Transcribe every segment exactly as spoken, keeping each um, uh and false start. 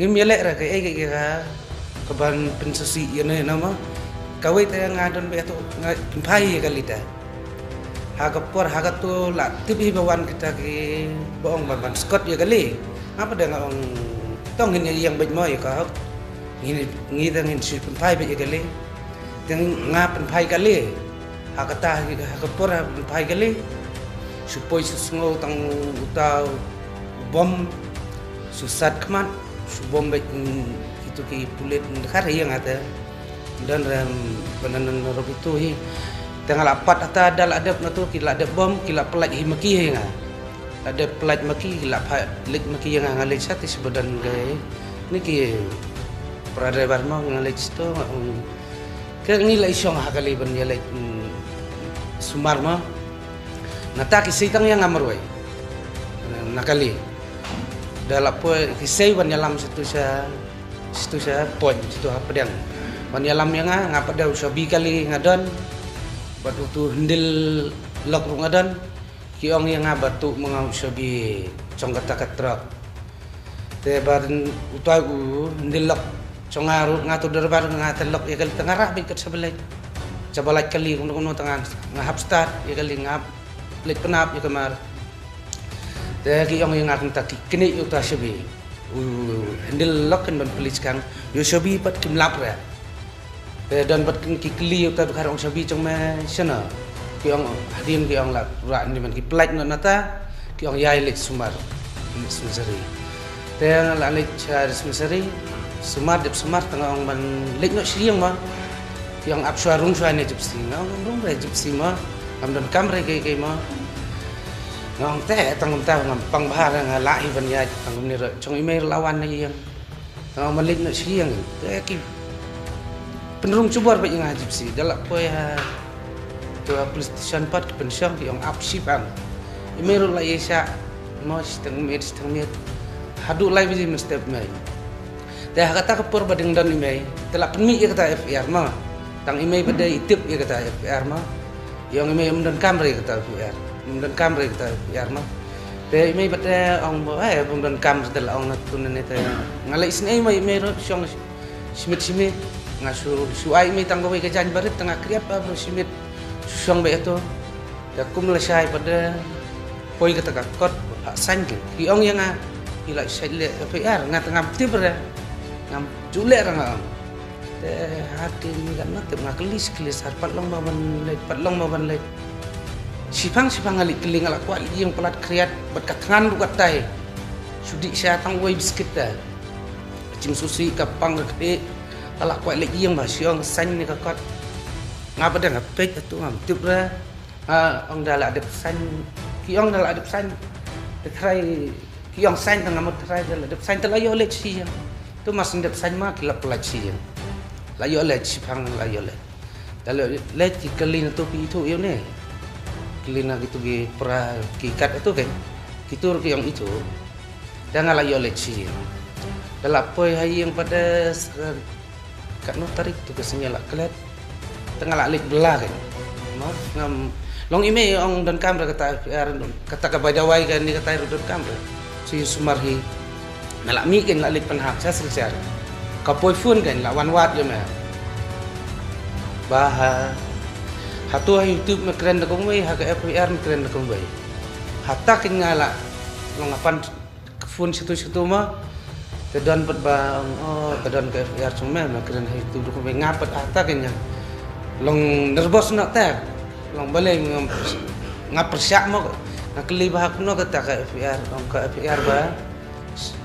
Ngim ïaleh re kaei kaei ka, ka ban pynsngewsih ïa no ïa no mo. Kawei te nga don beit hato nga pynphai ïa kali te. Ha ka por ha kato la tip hi ba wan kita kiba ong ban ban skot ïa kali. Nga pat de nga ong to ngin ïa ïeng beit mo ïa ka hok. Ngi, ngi te ngin shu pynphai beit ïa kali. Te nga pynphai kali. Ha kata ha ka por ha pynphai kali. Shu poi shu sngew tang uta u bom. Shu sat khmat. Shu bom beit, mm, itu ki pulit, mm, dkhar hi nga te. Don re, mm, ban nan ruh itu hi. Te nga la pat ata da la dep na tu ki la dep bom ki la pynlait hi ma ki hi nga. La dep pynlait ma ki, ki la pha leit ma ki ïa nga, nga leit sha te shu ba don ka hi. Ni ki para driver mo nga leit sha to, mm. Ke ngi la i shong ha kali ban ïa leit, mm, sumar mo. Nata ki sei tang ïa nga marwei. Na kali. Da la poi ki sei ban ïalam situ sha, situ sha point, situ ha pdeng. Ban ïalam ïa nga, nga pat de u shabi kali nga don. Bad utu handle lock ruh nga don. Ki ong ïa nga ba tuh ma nga u shabi jong kata ka truck. Te ba utai u handle lock jong nga ruh, nga tu driver nga te lock ïa kali te nga rah beit kat sha baleit. Sha baleit kali kumno kumno te nga, nga hap start ïa kali, nga hap leit pynap ïa ka mar. Te ki ong ïa nga kumta ki knieh ïa uta shabi. U handle lock kan ban pynleit skang. Ïa u shabi pat kim lap re. Te don pat ki kylli ïa uta dkhar ong shabi jong me shano. Ki ong hadien ki ong la rah ni man ki pynlait noh nata. Ki ong ïa leit sumar. Leit sumar sari. Te nga la leit sha dispensary. Sumar dep sumar te nga ong ban leit noh sha ïing mo. Ki ong ap shuwa rung shuwa ne Gypsy. Nga ong rung re Gypsy mo. Ngam don kam re kei kei mo. Nga ong te tang kumta ngam pang bha re nga lah hi ban ïaid tang kumne re. Jong i mei re la wan na ïing. Nga ong ban leit noh sha ïing. Te ki pynrung shubor bad ïa nga Gypsy. Da la poi ha tu ha police station pat ki pynshong ki ong ap shipang. I mei ruh la ïa shah mo shiteng miet shiteng miet. Haduh lai baje mynstep mei. Te ha kata ka por ba dang don i mei te la pynmih ïa kata F I R mo. Tang i mei ba dei i tip ïa kata F I R mo. I ong i mei ym don kam re kata F I R. Ym don kam re kata F I R mo. Te i mei ba te ong ba eh ym don kam re te la ong na tu ne te. Nga la isynei mo i mei ruh shong shimit shimit. Nga shu shu ai i mei tang kawei ka jaiñ barit te nga kriat ba bro shimit. Shu shong ba ïa to. Te kum lashai pat de poi kata ka kot ba phah sain ki. Ki ong ïa nga ki la shait leh F I R nga te ngam tip re. Ngam ju leh re nga ong. Te ha ki ni kan na tip nga kylli shi kylli sar pat long ba ban leit pat long ba ban leit. Shipang shipang nga leit kylli nga la kwah leit ïing palat khriat bad ka thngan ruh katai. Shu dih sha tang wei biskit te. Jingsusi ka pang ka kdih. Ka la kwah leit ïing ba shi ong sain ne ka kot. Nga pat de nga peit atu ngam tip re. Ah, ong da la dep sain, ki ong da la dep sain. Te trai, ki ong sain tang amot trai da la dep sain te la ïoh leit shi ïing. Tu mas dep sain ma ki la pynlait shi ïing. La ïoh leit shipang la ïoh leit. Da la leit ki kylli na tu ki itu ïoh ne. Kylli na kitu ki pra ki kat atu kan. Kitu ki ong itu. Da nga la ïoh leit shi ïing. Da la poi ha ïing pat de Katno tarik tu ka sngi la klet. Te nga la leit bylla kan. Ma ngam long i mei ong don kam re kata F I R kata ka bai dawai kan ni kata ruh don kam re. Shu sumar hi. Nga la mih kan la leit pynhap sha Silchar. Ka poi phone kan la wan wad ïa me. Ba ha. Hato ha YouTube me kren da kumwei ha ka F I R me kren da kumwei. Hata kan nga la long apan ka phone shatu shatu ma. Te don pat ba, oh, ka don ka F I R jong me, ma kren ha YouTube ruh kumwei nga pat hata kan ïa. Long nervous noh te. Long balei nga, nga pyrshah mo. Nga kylli ba ha kumno kata ka F I R, long ka F I R ba,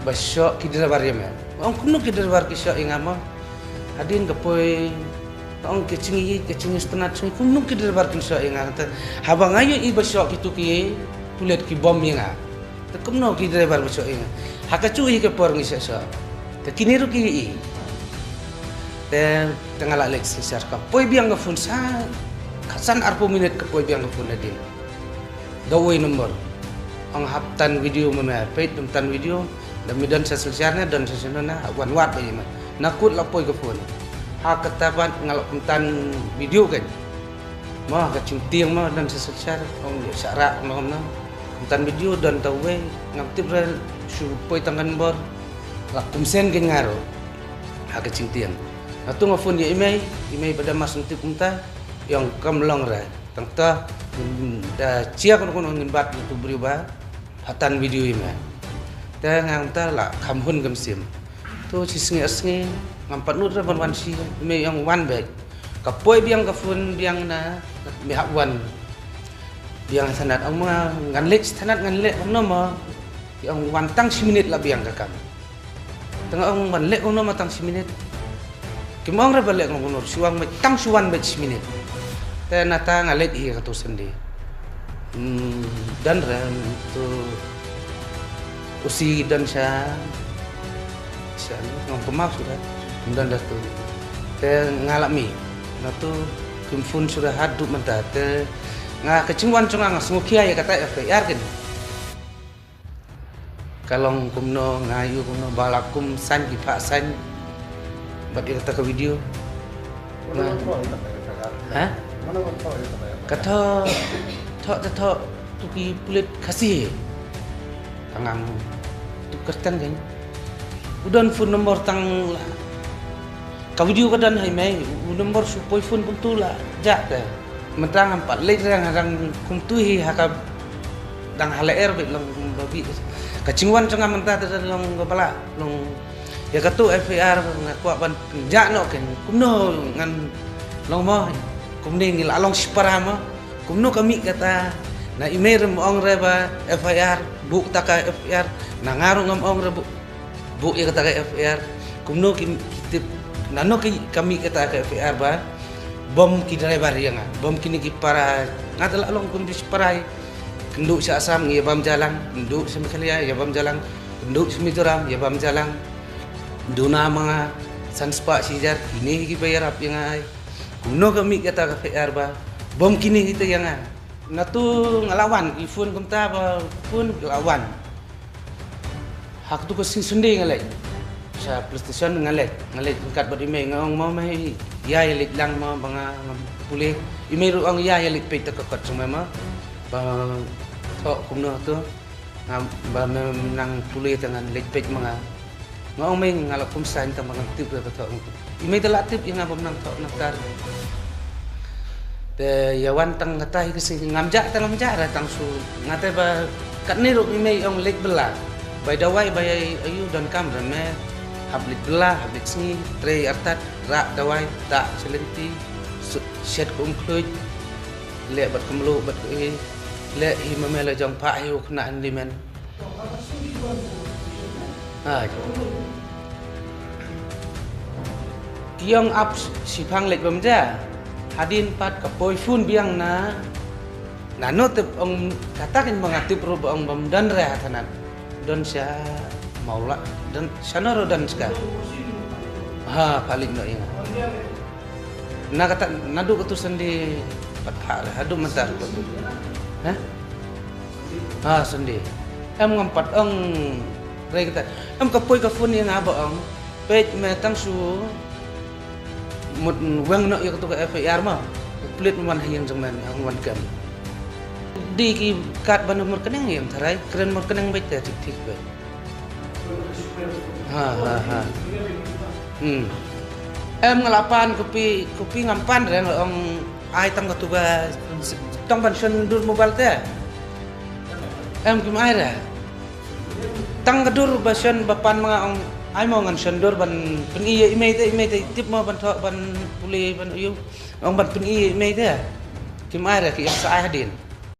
ba shoh ki driver ïa me. Ong kumno ki driver ki shoh ïa nga mo. Hadien ka poi, ong ka jingïeit, ka jingïeit sngewtynnat jong kumno ki driver kin shoh ïa nga. Te haba nga ïohi ba shoh kitu ki pulit ki bom ïa nga. Te kumno ki driver ba shoh ïa nga. Ha kajuh hi ka por ngi shoh shoh. Te kine ruh ki ïohi. Te, te nga la leit Silchar ka poi biang ka phone sa, ka san arphew minit ka poi biang ka phone hadien. Da uwei nombor. Ong hap tan video ma me, peit dum tan video, da me don sa Silchar ne, don sa Silchar ne, wan wad ba ïa me. Na kut la poi ka phone. Ha kata pat nga la pyntan video kan. Ma ka jingtieng ma don sa Silchar, ong ïa sa rak no no. Pyntan video don ta uwei, ngam tip re shu poi tang ka nombor. La kumsen kein nga ruh ha ka jingtieng. Natu nga phone ïa i mei, i mei ba da mas ngam tip kumta, i ong kam long re. Tang ta, mm, da jia kano kano ngin bat ïa utu u briew ba ha tan video ïa me. Te nga kumta la kham hun kham sim. Tu shi sngi ar sngi ngam pat nud re ban wan sha i mei, i ong wan beit. Ka poi biang ka phone biang na, me hap wan biang thanat, ong ma ngan leit thanat, ngan leit kumno ma. I ong wan tang shi minit la biang ka kam. Te nga ong ban leit kumno ma tang shi minit. Kim ong re ba leit kumno, shu wan beit, tang shu wan beit shi minit. Te nata nga leit hi katu Sunday. Hmm, don re tu u si don sha, sha ngam pynmap suda. Don re tu. Te nga la mih. Natu kim phone suda haduh mynta. Te nga ka jingwan jong nga, nga sngewkhia ïa kata FIR kein. Ka long kumno, nga ïoh kumno ba la kum sign, ki phah sign bad ïa kata ka video. Nga, ha? Ka thoh, thoh, thoh, thoh tu ki pulit Khasi. Ka ngam tu kyrteng kein. U don phone number tang la. Ka video ka don ha i mei, u number shu poi phone kumtu la jah te. Mynta ngam pat leit re, nga dang kumtu hi ha ka, dang ha lyer beit long ba bih. Ka jingwan jong nga mynta te long kaba lah long ïa katu FIR nga kwah ban jah noh kein. Kumno ngan long mo, kumne ngi la long shipara mo. Kumno ka mih kata, na i mei re ym ong re ba FIR, buh kata ka FIR, na nga ruh ngam ong re buh, buh ïa kata ka FIR. Kumno ki, ki tip, nano ki, ka mih kata ka FIR ba bom ki driver ïa nga, bom kine ki para, nga te la long kum ki para. Kynduh sha Assam ïa bam jalang, kynduh sha Meghalaya ïa bam jalang, kynduh sha Mizoram ïa bam jalang. Duna ma nga san spah shi hajar, kine hi kiba ïarap ïa nga ai. Kumno ka mih kata ka FIR ba bom kine kita ïa nga. Natu nga la wan, i phone kumta ba phone la wan. Ha katu ka sngi Sunday nga leit sha police station, nga leit, nga leit ryngkat bad i mei, nga ong mo mei, ïa, ïa leit lang mo ba nga ngam pule. I mei ruh ong ïa, ïa leit peit ta ka kot jong me mo ba thoh kumno tu. Nga ba me nang pule te ngan leit peit ma nga. Nga ong mei nga la kum sign tang ba ngam tip re ba thoh. I mei te la tip ïa nga ba me nang thoh nangta. Te ïa wan tang kata hi ka sngi ngam jah te ngam jah re tang shu. Nga te ba katne ruh i mei ong leit bylla. Bai dawai bai aïu donkam re me. Hap leit bylla, hap leit sngi, trei artat, rah dawai, tah sha lynti, shet ka umkhluit. Leh bad ka mluh bad ka ei. Leh hi ma me la jong, phah hi u khynnah handyman. Ai. Ki ong ap shiphang leit bam ja. Hadien pat ka poi phone biang na. Nano tip ong kata kein ba nga tip ruh ba ong bam don re ha thanat. Don sha Mawlai, don shano ruh don ska. Ha, pha leit noh ïa nga. Na kata, naduh katu Sunday pat ha, haduh mynta. Ha? Ha, Sunday. Em ngam pat ong re kata. Em ka poi ka phone ïa nga ba ong. Peit me tang shu mut weng noh ïa katu ka FIR ma. Pulit wan ha ïing jong me, wan kem. Dei ki kat ban mur kyneng ïa em tharai, kren mur kyneng beit te thik thik beit. Ha, ha, ha. Hmm. Em nga la pan kopi, kopi ngam pan re nga ong ai tang katu ka tang ban shon dur mobile te. Em kim ai re. Tang ka dur ba shon ba pan ma nga ong ai mo ngan shon dur ban pyni ïa i mei te, i mei te tip mo ban thoh ban pule ban ïoh. Ong ban pyni ïa i mei te. Kim ai re ki ong sa ai hadien.